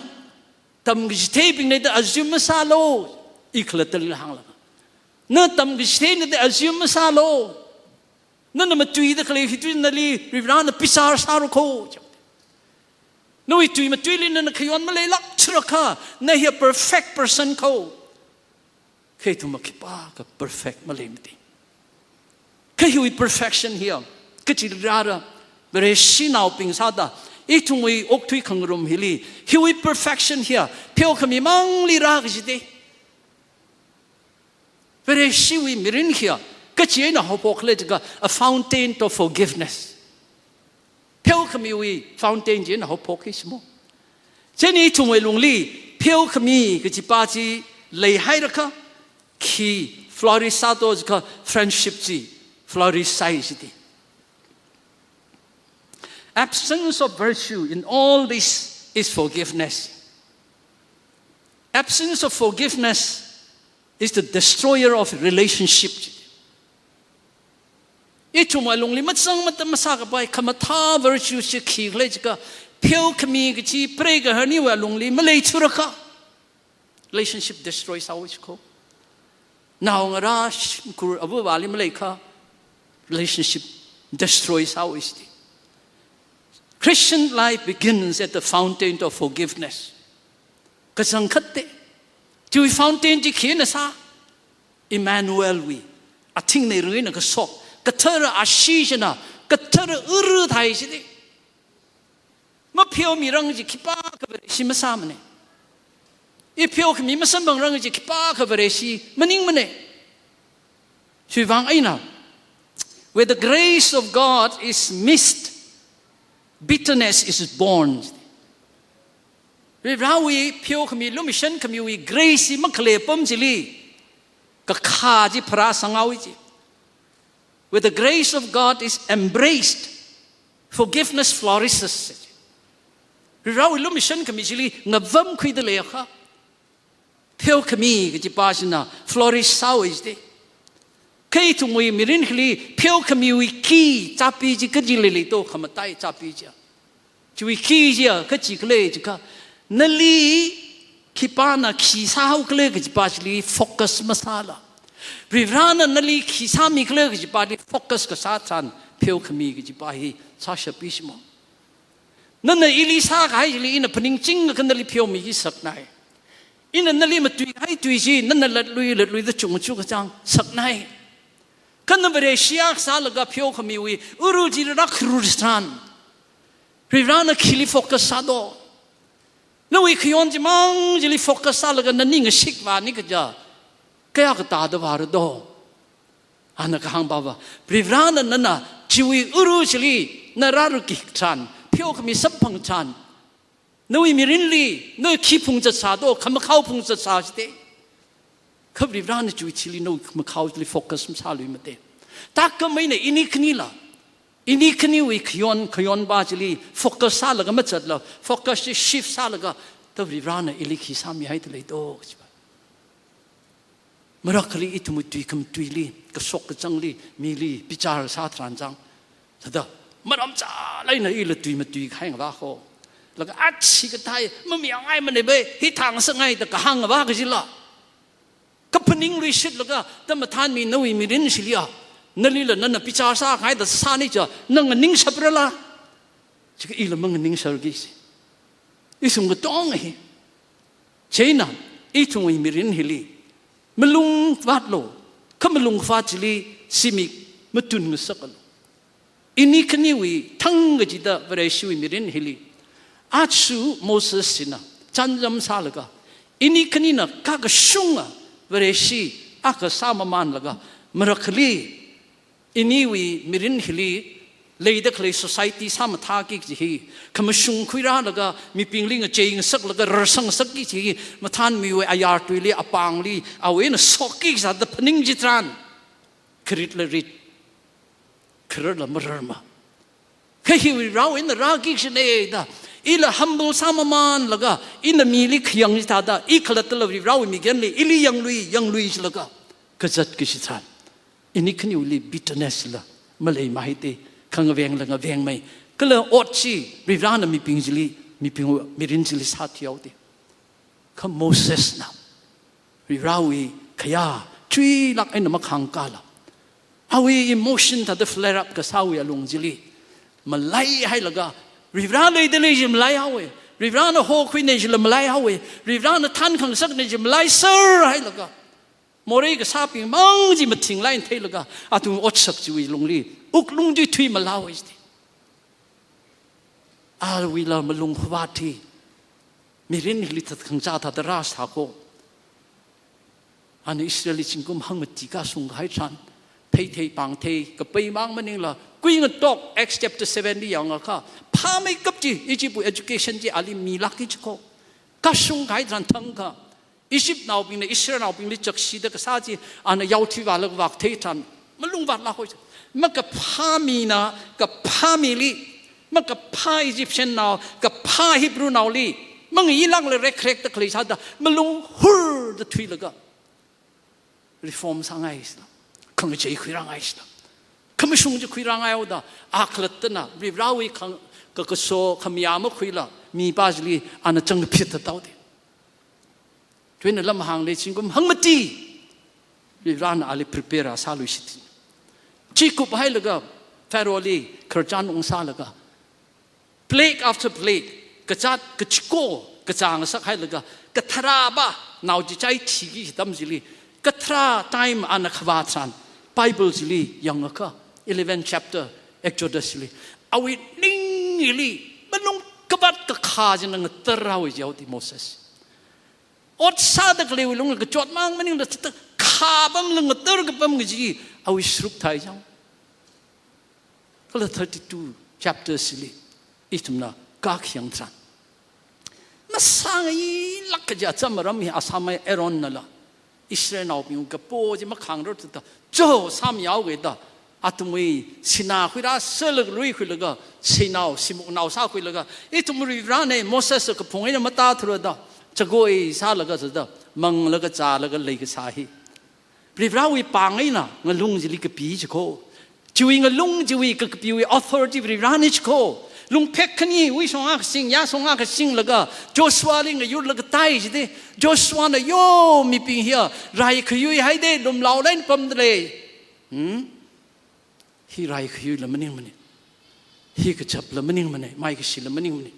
tamkachitheibingna da assume masālu, i khalattali hānglaga. Na tamkachitheina da assume masālu. Nana matuida khalei hitui nali, Varivarana bichar sāra kho. Nawui tui matuili nana khayon maleilāk chirakha, na hiya perfect person kho. Kha ithumva khipākha perfect maleimati. Kha hiwui perfection hiya, kachili rāra, Vareshinaobing sāda, ithumwui okthui khangarum hili, hiwui perfection hiya, pheokhami mangli rā kajite. Vareshiwui mirin hiya, kachi eina haophok khala jiakha, a fountain of forgiveness. Pheokhamiwui fountain chi eina haophok hi shimo. Chieina ithumwui lungli, pheokhami kajipa chi leihairakha, khi flourish sāto jiakha friendship chi flourish sāi jite. Absence of virtue in all this is forgiveness. Absence of forgiveness is the destroyer of relationship. Ithumwui lungli machang matam masākapai khamathā virtue chi khikhala jiakha, pheokhami kaji preigahar aniwui lungli maleithurakha, relationship destroy sāhaowa jiko. Naongarā shimkhur avāvali maleikha, relationship destroy sāhaowa jite. Christian life begins at the fountain of forgiveness. Kachangkhatte, chiwui fountain chi khina sā, Emmanuelwui, athingna eina kashok, kathara ashee china, kathara uru thai jite. Mapheomirang chi khipākha Vareshi masāmane. I pheokhami masamphangrang chi khipākha Vareshi maningmane. Chiwui vang eina, where the grace of God is missed, bitterness is born. Varivarawui pheokhami, lumashankhamiwui grace chi makhalei apam chili, kakhā chi pharāsanghaowa ji. Where the grace of God is embraced, forgiveness flourishes. Varivarawui lumashankhami chili ngavamkhuida leiakha, pheokhami kajipa china flourish sāhaowa jite. Kha ithumwui mirin hili pheokhamiwui key chābi chi kaji leilei to, khamataiya chābi chi. Chiwui key chiya kachi khala jiakha, nali khipāna khi sāhao khala kajipa chili focus masāla, Varivarana nali khi sāmi khala kajipali focus kasā tharan, pheokhami kajipa hi sāshappi shimo. Nana ili sākahai chili ina phaningchingakha nali pheomi hi saknai. Ina nali matuikahai tui chi nana latlui latluida chungchu kachang saknai. Kha na Vareshi akha sālaga pheokhamiwui uru chi rākharur tharan, Varivarana khili focus sāto? Nawui khayon chimang chili focus sālaga na ning ngashik vāni kaja, kayākha tāda vāra to? Ana kahāngpava, Varivarana nana chiwui uru chili na rāruki tharan, pheokhami samphang tharan, nawui mirinli, nawui khi phungzat sāto, khamakhao phungzat sā jite. Kha Varivarana chiwui thili nawui khamakhao chili focus masāluimate. Thākhameina ini khanila, ini khaniwui khayon, khayonpa chili focus sālaga mazatla, focus chi shift sālaga, ta Varivarana ili khi sāmihaida leito kajipa. Marakhali ithumwui tui khamatuili, kashok kachangli, mili bichar sā tharan chang, thāda maram chālāk eina ila tui matuikahai ngavā kho, laga achi kathai mamayāngaimane be, hi thang sangngai da kahāng ngavā kajila, kaphaning luishitlaga, ta mathānmi nawui mirin chiliya, nalila nana bichar sākahai da sāni cha, na nganingshaprala? Chika ila manganingsharki ji. Ithum katonga hi, Chieina, ithumwui mirin hili, malungvātlu, kha malungvāt chili zimik matungasaklu. Ini khaniwui thang kachida Vareshiwui mirin hili, aja Moses china chānjam sālaga, ini khanina kakashunga Vareshi akha sāmamanlaga, marakhali iniwui mirin hili leida khalei society sāmathāki kaji hi, khamashung khuirālaga, mibingli ngachei ngasaklaga, rarsang ngasakki kaji hi, mathānmiwui ayar tuili, apāngli, awui eina shokki sāda phaning chitharan, kharitla rit, khararla mararma. Kha hi Varivarāwui eina rāki kajina da, ila humble sāmamanlaga, ina mili khayang chithāda, i khalattala Varivarāwui migenli, ili yanglui, yanglui jilaga, kazat kaji tharan, ini khaniwuili bitterness la maleimei haida, khangavengla ngavengmei, kala ot chi Varivarāna mibing chili, mibing mirin chili sāthuihaoda. Kha Mosesna Varivarāwui khayā chuilāk eina makhāngkala, awui emotion thāda flare up kasāwui alung chili malaihailaga, Varivarā leida lei chi malaihaowa, Varivarāna hokhuina chila malaihaowa, Varivarāna thānkhangasakna chi malaiser hailaga, morei kasābing mang chi mathingla eina theilaga, athum otsak chiwui lungli wuklung tui thui malāhaowa jida. Awuila malungvāt hi mirin hili thatkhangachā thāda rāsāko. Ana Israelli zingkum hangmati kashung kahai tharan, theithei pāngthei kapai mang maningla, kuingatok, Acts chapter seven li yangakha, phāmeikap chi, Egyptwui education chi ali milāki jiko. Kashung kahai tharan thangkha, Egyptnaobingna Israelnaobingli chakshida kasā chi, ana yaothuivālaga vākathei tharan, malungvātlākhoi. Makaphā mina kaphā mili, makaphā Egyptiannao, kaphā Hebrewnaoli, mangayilākla rekrekda khalei sāda, malung hurda thuilaga, reform sāngai sila, khangachei khuirāngai sila, khamashung chi khuirāngaihaoda, a khalattana Varivarāwui khang, kakaso khamayā makhuila, mipā chili ana changphit tāhaoda. Chieina lamhāngli zingkum hangmati Varivarāna ali prepare sāluishit. Chi kuphailaga, Pharaohli khararchan ungsālaga, plague after plague, kazāt kachiko kazā ngasakhailaga, katharāva nao chichai thiki atam chili, katharā time ana khavā tharan, Bible chili yangakha, eleven chapter Exodus chili, awui ning hili malungkavāt kakhā china ngatarhaowa jihaoda Moses. Ot sāda khaleiwui lungli kachot mang maningla, thāda khāpamla ngatar kapam kaji awui sruk thai chang. Kala thirty-two chapters chili ithumna kakhayang tharan, masāngailāk kaji acham aram hi asāmai Aaronnala Israelnaobing kapo chi makhāngrarthuda, cho sāmihaowa da, athumwui sinā khuirāserlaga luikhuilaga, seinao, simuknao sākhuilaga, ithum Varivarāna Moses kaphung eina matāthura da, chagoi sālaga sāda, manglaga chālaga leikasā hi, Varivarāwui pāng eina ngalung chili kapi jiko. Chiwui ngalung chiwui kakapiwui authority Varivarāna jiko. Lungphek khaniwui shong akha sing, yāshong akha singlaga, Joshuali ngayurlaga tai jida, Joshuana yo mibing hiya, rai khayui haida, lumlaola eina pamda lei. Hmm? Hi rai khayuila maningmana. Hi kachapla maningmana, maikashila maningmana.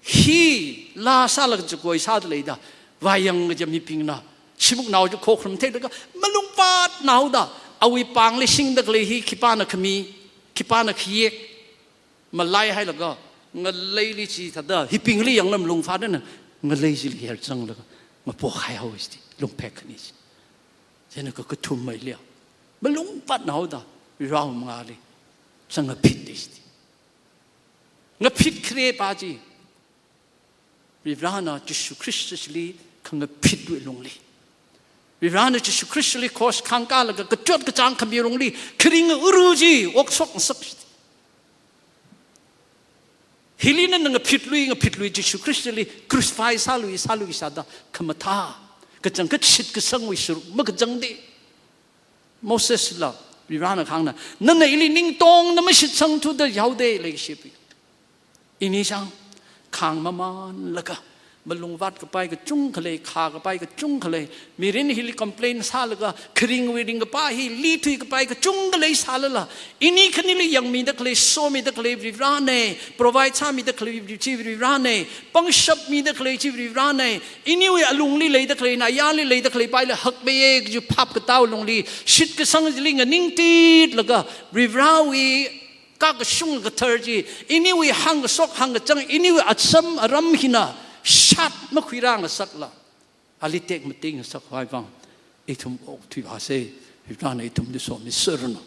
Hila sālaga chagoi sāda leida, vāyang kaja mibingna, simuknao chi khokharum theilaga, malungvātnaoda, awui pāngli singda khalei hi khipāna khami, khipāna khayek, malaihailaga, ngaleili chithāda, hibingli yanglam lungvātna, ngalei chili herzanglaga, ngapokhaihaowa jida, lungphek khani chi. Chieina kakathummeili, malungvātnaoda, Varivarāwui mangāli, sāngaphit jida. Ngaphit kharepā chi, Varivarāna Jishu Khristali khangaphitwui lungli, Varivarāna Jishu Khristali cross khāngkālaga kachot kachāng khami lungli, kharing uru chi, okshok ngasak jida. Hili nana ngaphitlui, ngaphitlui Jishu Khristali crucify sālui, sālui sāda khamathā, kachangkhat shitkasangwui sāruk makazangda. Mosesla Varivarāna kahāngna, nana ili ningtongna mashitsangthuda yaoda leikashipa. Ini chang khāngmamanlaga, Malungvāt kapai kachungkha lei, khā kapai kachungkha lei. Mirin hili complain sālaga, kharingwui ringkaphā hili thuikapai kachungkha lei sālala, ini khanili yangmida khalei, somida khalei Varivarānei, provide sāmida khalei chi Varivarānei, pangshap mida khalei chi Varivarānei, iniwui alungli leida khaleina, ayarli leida khalei paila hakmeiya kaji phap katā lungli, shitkasang chili nganingtitlaga, Varivarāwui kakashung kathar chi, iniwui hāngkashok hāngkachang, iniwui atsam aram hina shat makhuirāngasakla, ali tekmateingasak haivang, ithum okthuivāsei, Varivarāna ithumli somiserranu.